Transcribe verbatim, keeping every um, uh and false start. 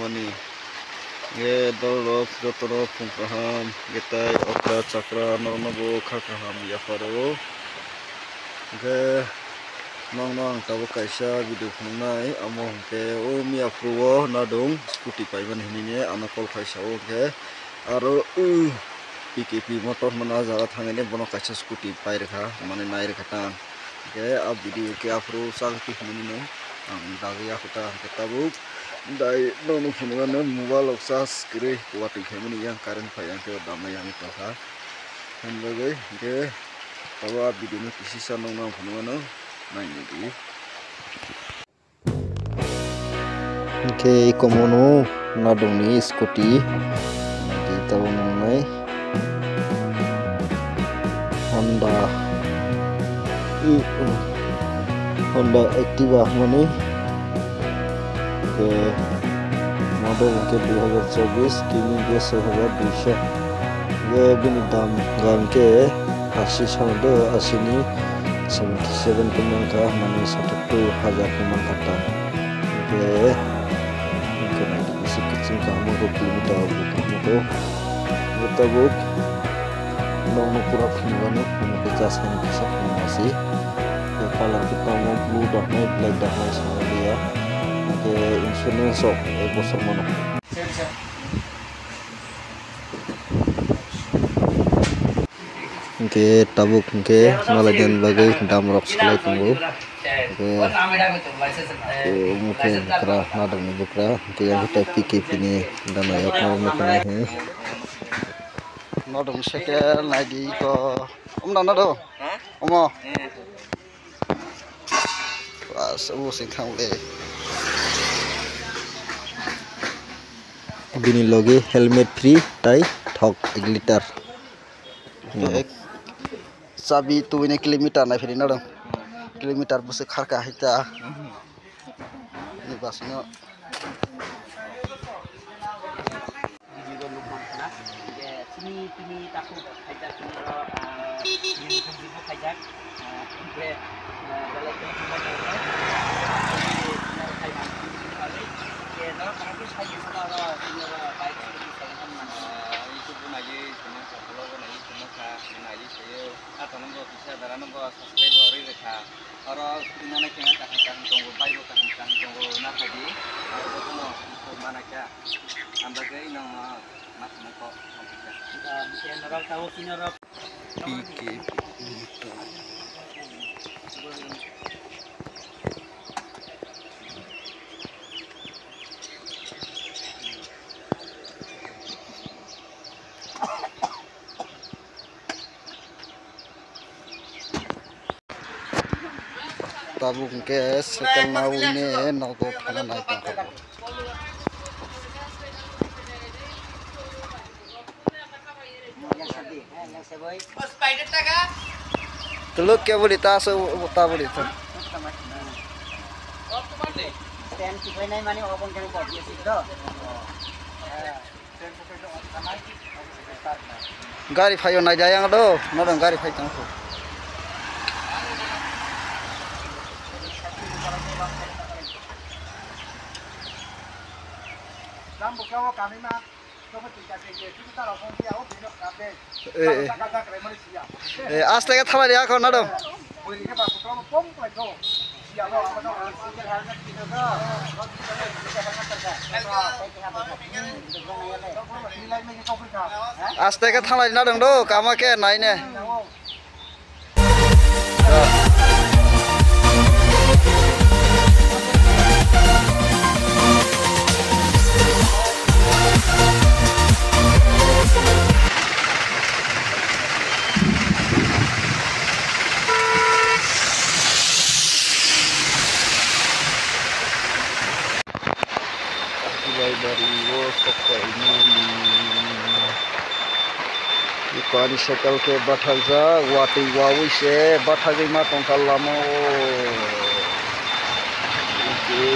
Ni, ye dol rok joto no phung kaham, ye tai okra chakra no no bo kha kaham yapharo. Hwnkhe nokno ang tabuk kaisa video phunuknai, amo hwnkhe o miya phuru o nadung scooty paimani hinwi ano call khai sao hwnkhe aro o P K P motor hwnmani ah jaga thangwi bono kaisa scooty pai rwkha, mane nai rwkha ta ang. Hwnkhe ah video khe aphuru chagwi tongmani no ang dagwi yakho ta hwnkhe tabuk dai nokno phunuknani mobile rok charge kwrwi watwi khaimani yang current phai yang khe damlai yang tongkha. Hwnbagwi hwnkhe abo ah video no kisisa nokno ang phunukmano nainai di. Hwnkhe ikomono nadongni scooty. Hwnkhe tabuk nangnai Honda, i, Honda Activa hwnmani. Hwnkhe model hwnkhe dui hazar chobbish, kimi hwnkhe soi hazar duiso. Hwnkhe bini dam hwnkhe asi sano do, asini seventy seven khe mankha, mane satattur hazar khe mankha ta. Hwnkhe, hwnkhe naidi bisi kiching kaham khe kilometer rok bo kaham khe. Bo tabuk nokno pura phunukmani, hwnkhe ja sani kisa phunukma se. Hwnkhe colour khe tamo blue daknai, black daknai sama liya. Hwnkhe insurance rok ek bosor mano. Hwnkhe tabuk hwnkhe nalaidani bagwi dam rok salai tongo. Hwnkhe, eh, omo khe bwkra, nadokni bwkra, hwnkhe yang khe P K P ni dana yok norok nukhunahi. Nadokni cycle naidi ko. Omo na nadok? Omo. Bas, omo se thang le. Bini logi helmet free tai thok ek liter. Ek chabi tubui ni kilometer nai phiri noro. Kilometer bwswk kharka hai ta. Ni bas no. Video bo nuk mankha na, je chini tini takhuk khaijak, tini oro, ah, tini bukjak bo khaijak, ah, je, ah, belai khe hambai tongo. Tini oro khai man tini bagwi, je norok kaham khe sai di saka oro, tini oro bike scooty sai wngkha mano. Ah, YouTube bo naiwi tongmani kha, vlog bo naiwi tongmani kha, naiwi saio. Ah, tongmani bo kisa dara no bo subscribe bo rwi rwkha. Oro scooty nanai khe kaham kaham tongo, bike bo kaham kaham tongo, naphai di. Oro bo phano manai kha. Ang bagwi nokno ma thangma kok ma kisa. Hwnkhe norok tabuk chini norok. P K. Tabuk hwnkhe cycle nawi ne nogo phana nai tongkha. Tuluk ke boli ta so ta boli ta. Gari phaio naidi ayang do, norok gari phai tong kho. Eh, eh. Eh, aste khe thalai ya kho nadong. Aste khe thalai nadong do, kama khe naine. Bai bari o sok paimani. Bupani cycle khe bathakjak, watwi wawi se bathagwi ma tongkha lama o. Hwnkhe